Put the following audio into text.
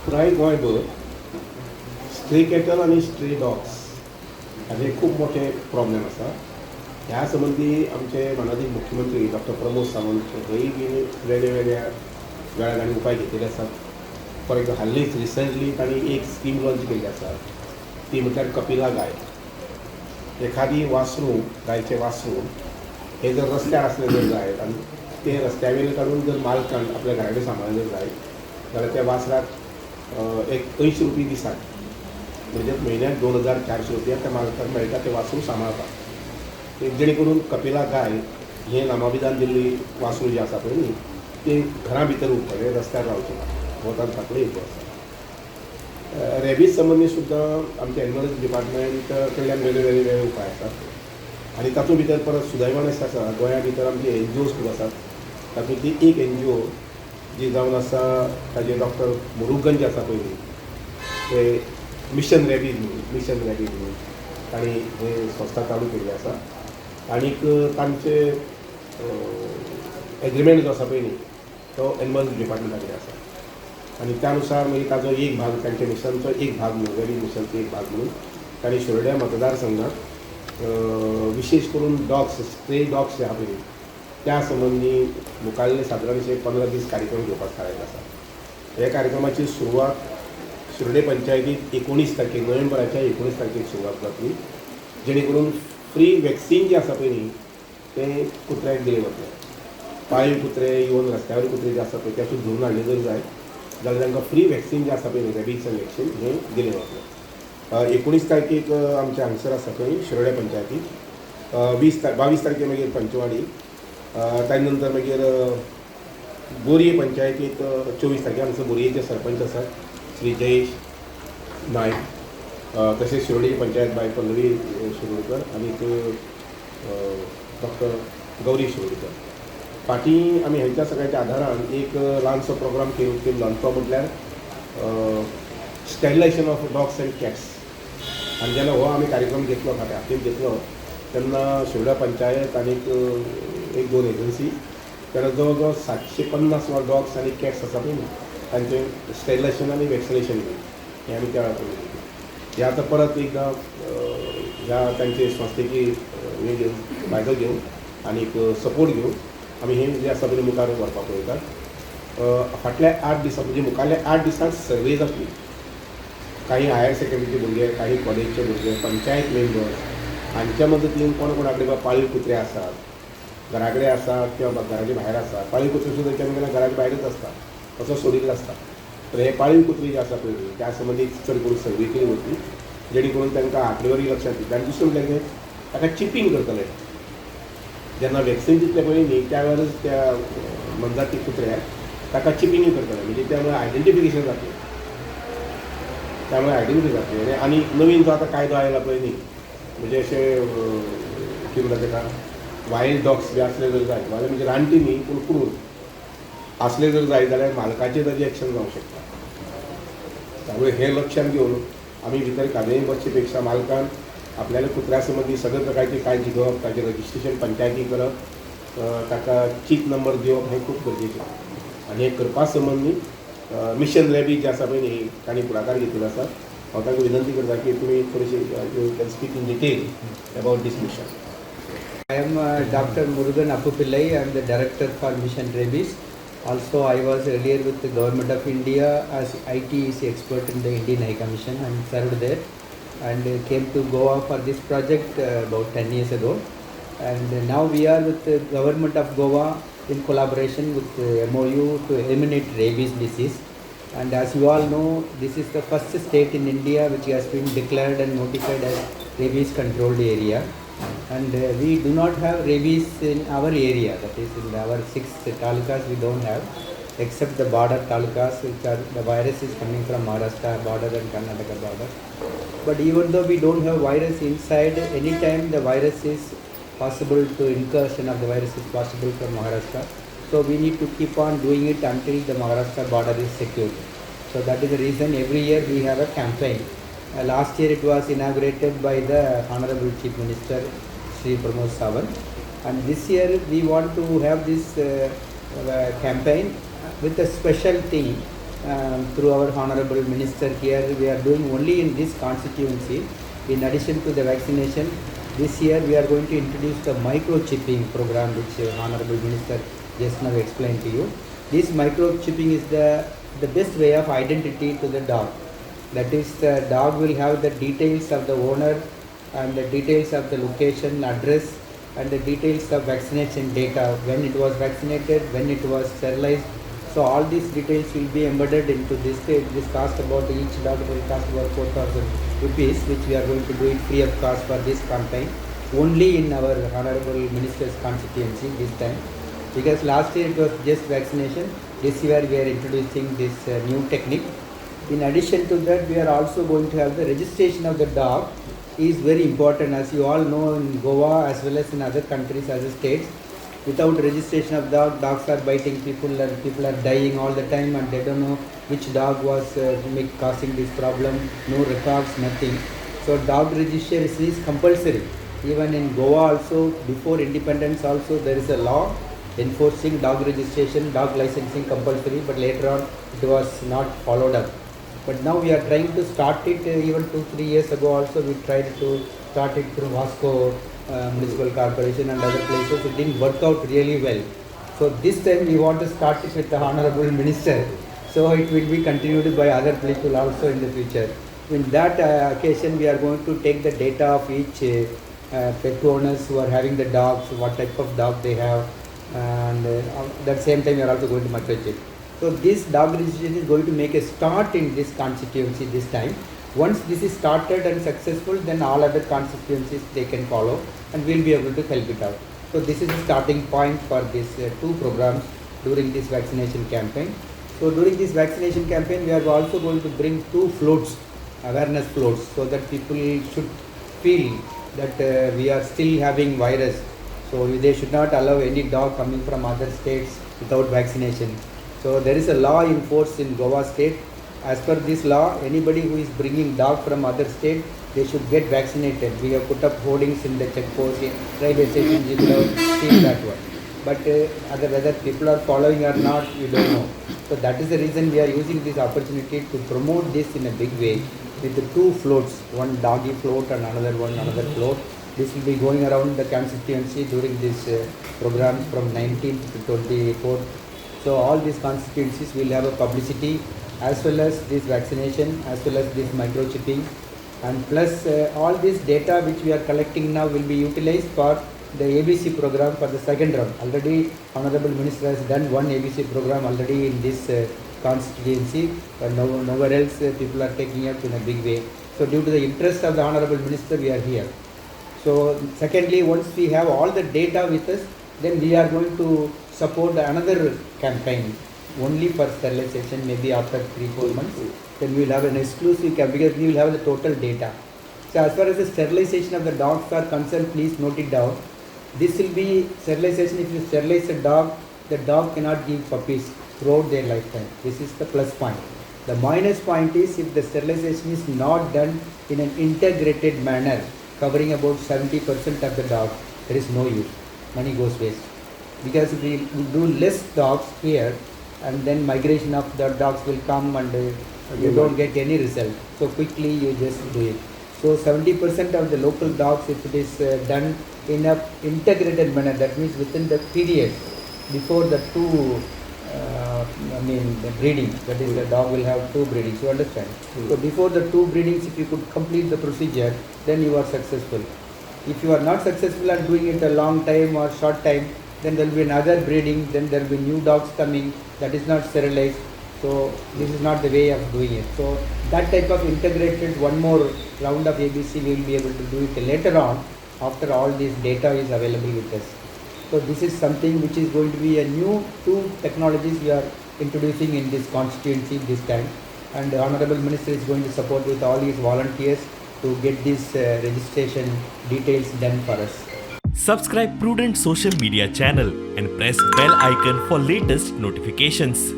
पुराय गोंयभर stray cattle आनी स्ट्रे डॉग्स हाजे खूब मोठे प्रॉब्लेम आसा. ह्या संबंदी आमचे मानादीक मुख्यमंत्री डॉक्टर प्रमोद सावंत हेय बी वेगळ्या वेगळ्या वेळार तांणी उपाय घेतिल्ले आसात. फॉर एक्झाम्पल, हालींच रिसंटली तांणी एक स्कीम लॉन्च केल्ली आसा, ती म्हटल्यार कपिला गाय. एखादी वासरूं, गायचें वासरूं हें जर रस्त्यार आसलें जर जायत आनी तें रस्त्या वयलें काडून जर मालकान आपल्या घरा कडेन सांबाळ्ळें जर जायत जाल्यार त्या वासराक एक 80 रुपया दिसाक, म्हणजे म्हयन्याक 2400 रुपया त्या मालकाक मेळटा तें वासरूं सांबाळपाक. एक जेणे करून कपिला गाय हें नामाभिधान दिल्ली वासरूं जें आसा पळय न्ही, तें घरा भितर उरतलें, रस्त्यार रावचें ना, हो तांचो फाटलो हेतू आसा. रेबीज संबंदी सुद्दां आमच्या एनिमल डिपार्टमेंट कडल्यान वेगळे वेगळे वेगळे उपाय आसात आनी तातूंत भितर परत सुदैवान अशें आसा, गोंया भितर आमचे एनजीओज खूब आसात. तातूंतली एक एनजीओ जी जावन आसा, ताजे डॉक्टर मुरुगन जे आसा पळय न्ही, ते मिशन रेबीज म्हणून, मिशन रेबीज म्हणून तांणी हे संस्था चालू केल्ली आसा. आनीक तांचे एग्रीमेंट जो आसा पळय न्ही, तो एनिमल डिपार्टमेंटा कडेन आसा आनी त्या नुसार मागीर ताजो एक भाग, तांच्या मिशनचो एक भाग म्हणून, रेबीज मिशनचो एक भाग म्हणून तांणी शिरोड्या मतदारसंघात विशेश करून डॉग्स, स्ट्रे डॉग्स जे आहा पळय न्ही, त्या संबंदी मुखाल्ले सादारणशे 15 दीस कार्यक्रम घेवपाक थारायलो आसा. ह्या कार्यक्रमाची सुरवात शिरोडे पंचायतीत 19 तारखेक, नोव्हेंबराच्या 19 तारखेक सुरवात जातली, जेणे करून फ्री वॅक्सीन जें आसा पळय न्ही, तें कुत्र्याक दिलें वतलें. पाळीव कुत्रे, इवन रस्त्यावयले कुत्रे जे आसा पळय, ते सुद्दां धरून हाडले जर जायत जाल्यार तांकां फ्री वॅक्सीन जें आसा पळय न्ही, रेबीज वॅक्सीन हें दिलें वतलें. 19 तारखेक आमच्या हांगसर आसा खंय शिरोड्या पंचायतीत, 20 22 तारखेक मागीर पंचवाडी, ताजे नंतर मागीर बोरये पंचायतीत 24 तारखेक. हांगसर बोरयेचे सरपंच आसात श्री जयेश नायक, तशेंच शिरोडेची पंचायत बाय पल्लवी शिरोडकर आनीक डॉक्टर गौरी शिरोडकर. फाटीं आमी हेंच्या सगळ्याच्या आदारान एक ल्हानसो प्रोग्राम केलो. तो म्हटल्यार sterilization of dogs and cats. आनी जेन्ना हो आमी कार्यक्रम घेतलो, फाटीं हातीन घेतलो, तेन्ना शिरोडा पंचायत आनीक एक दोन एजन्सी, तेन्ना जवळ जवळ 750 सुमार डॉग्स आनी कॅट्स आसा पळय न्ही, तांचें स्टेरिलायझेशन आनी वॅक्सिनेशन केलें. हें आमी त्या वेळार करून घेतलें. हें आतां परत एकदां ह्या तांचे संस्थेची हें घेवन, फायदो घेवन आनीक सपोर्ट घेवन आमी हें जें आसा पळय मुखार व्हरपाक पळयतात. फाटल्या 8 दिसां, म्हणजे मुखारल्या 8 दिसांक सर्वे जातली. काही हायर सेकंडरीचे भुरगे, काही कॉलेजचे भुरगे, पंचायत मेंबर्स हांच्या मदतीन कोण कोणा कडेन पाळीव कुत्रे आसात, घरा कडेन आसात किंवा घराच्या भायर आसा. पाळीव कुत्रे सुद्दां केन्ना केन्ना घराच्या भायरच आसता, असो सोडिल्लो आसता. तर हे पाळीव कुत्रे जे आसा पळय, त्या संबंदी चड करून सर्वे केली वतली, जेणे करून तांकां आंकडेवारी लक्षांत येतली. आनी दुसरें म्हटल्यार कितें, ताका चिपींग करतले. जेन्ना वॅक्सिन दितले पळय न्ही, त्या वेळारच त्या मोनजाती कुत्र्याक ताका चिपिंगूय करतले, म्हणजे त्यामुळे आयडेंटिफिकेशन जातलें, त्यामुळे आयडेंटिफाय जातलें. आनी नवीन जो आतां कायदो आयला पळय न्ही, म्हणजे अशें कितें म्हणटा ताका, वायल्ड डॉग्स बी आसले जर जायत, वायल्ड म्हणजे रानटी न्ही पूण क्रूर आसले जर जायत जाल्यार मालकाचेर ताजें एक्शन जावंक शकता. त्यामुळे हें लक्षांत घेवन आमी भितर कादयेन बसचे पेक्षा मालकान आपल्याला कुत्र्या संबंदी सगळे प्रकारची काळजी घेवप, ताजें रजिस्ट्रेशन पंचायती करप, ताका चीप नंबर दिवप हें खूब गरजेचें. आनी हें करपा संबंदी मिशन रेबीज जें आसा पळय न्ही, तांणी फुडाकार घेतिल्लो आसा. हांव तांकां विनंती करता की तुमी थोडीशी, you can speak in detail about this mission. I am Dr. Murugan Appupillai. I am the director for Mission Rabies. Also, I was earlier with the Government of India as ITEC expert in the Indian High Commission and served there, and came to Goa for this project about 10 years ago. And now we are with the Government of Goa in collaboration with the MOU to eliminate rabies disease. And as you all know, this is the first state in India which has been declared and notified as rabies controlled area. And we do not have rabies in our area, that is, in our six talukas we don't have, except the border talukas, which are the virus is coming from Maharashtra border and Karnataka border. But even though we don't have virus inside, anytime the virus is possible to incursion of the virus is possible from Maharashtra. So we need to keep on doing it until the Maharashtra border is secured. So that is the reason every year we have a campaign. Last year it was inaugurated by the Honorable Chief Minister Sri Pramod Sawant, and this year we want to have this campaign with a special theme. Through our Honorable Minister here, we are doing only in this constituency. In addition to the vaccination, this year we are going to introduce the microchipping program, which Honorable Minister just now explained to you. This microchipping is the best way of identity to the dog. That is, the dog will have the details of the owner and the details of the location, address, and the details of vaccination data, when it was vaccinated, when it was sterilized. So all these details will be embedded into this. This cost about, each dog will cost about 4,000 rupees, which we are going to do it free of cost for this campaign, only in our Honorable Minister's constituency this time. Because last year it was just vaccination, this year we are introducing this new technique. In addition to that, we are also going to have the registration of the dog is very important. As you all know, in Goa as well as in other countries, other states, without registration of dog, dogs are biting people and people are dying all the time, and they don't know which dog was causing this problem, no records, nothing. So dog registration is compulsory. Even in Goa also, before independence also, there is a law enforcing dog registration, dog licensing compulsory, but later on it was not followed up. But now we are trying to start it. Even 2-3 years ago also we tried to start it through Vasco Municipal Corporation and other places. It didn't work out really well. So this time we want to start it with the Honorable Minister. So it will be continued by other people also in the future. In that occasion, we are going to take the data of each pet owners who are having the dogs, what type of dog they have, and at that same time we are also going to microchip. So this dog registration is going to make a start in this constituency this time. Once this is started and successful, then all other constituencies they can follow, and we will be able to help it out. So this is the starting point for these two programs during this vaccination campaign. So during this vaccination campaign, we are also going to bring 2 floats, awareness floats, so that people should feel that we are still having virus. So they should not allow any dog coming from other states without vaccination. So there is a law in force in Goa state. As per this law, anybody who is bringing dog from other state, they should get vaccinated. We have put up hoardings in the checkposts, in railway stations, you could have seen that one. But whether people are following or not, we don't know. So that is the reason we are using this opportunity to promote this in a big way with the 2 floats, one doggy float and another float. This will be going around the constituency during this program from 19th to 24th. So all these constituencies will have a publicity as well as this vaccination, as well as this microchipping, and plus all this data which we are collecting now will be utilized for the ABC program for the second round. Already Honorable Minister has done one ABC program already in this constituency, but nowhere else people are taking up in a big way. So due to the interest of the Honorable Minister, we are here. So secondly, once we have all the data with us, then we are going to support another campaign only for sterilization, maybe after 3-4 months. Then we will have an exclusive campaign because we will have the total data. So as far as the sterilization of the dogs are concerned, please note it down. This will be sterilization. If you sterilize a dog, the dog cannot give puppies throughout their lifetime. This is the plus point. The minus point is if the sterilization is not done in an integrated manner, covering about 70% of the dog, there is no use. Money goes waste. Because if we do less dogs here, and then migration of the dogs will come and you don't get any result. So quickly you just do it. So 70% of the local dogs, if it is done in a integrated manner, that means within the period before the two, the breeding, that is the dog will have 2 breedings, you understand? So before the 2 breedings, if you could complete the procedure, then you are successful. If you are not successful at doing it a long time or short time, then there will be another breeding, then there will be new dogs coming that is not sterilized. So this is not the way of doing it. So that type of integrated one more round of ABC, we will be able to do it later on after all this data is available with us. So this is something which is going to be a new 2 technologies we are introducing in this constituency this time, and the Honorable Minister is going to support with all his volunteers to get this registration details done for us. Subscribe Prudent Social Media channel and press bell icon for latest notifications.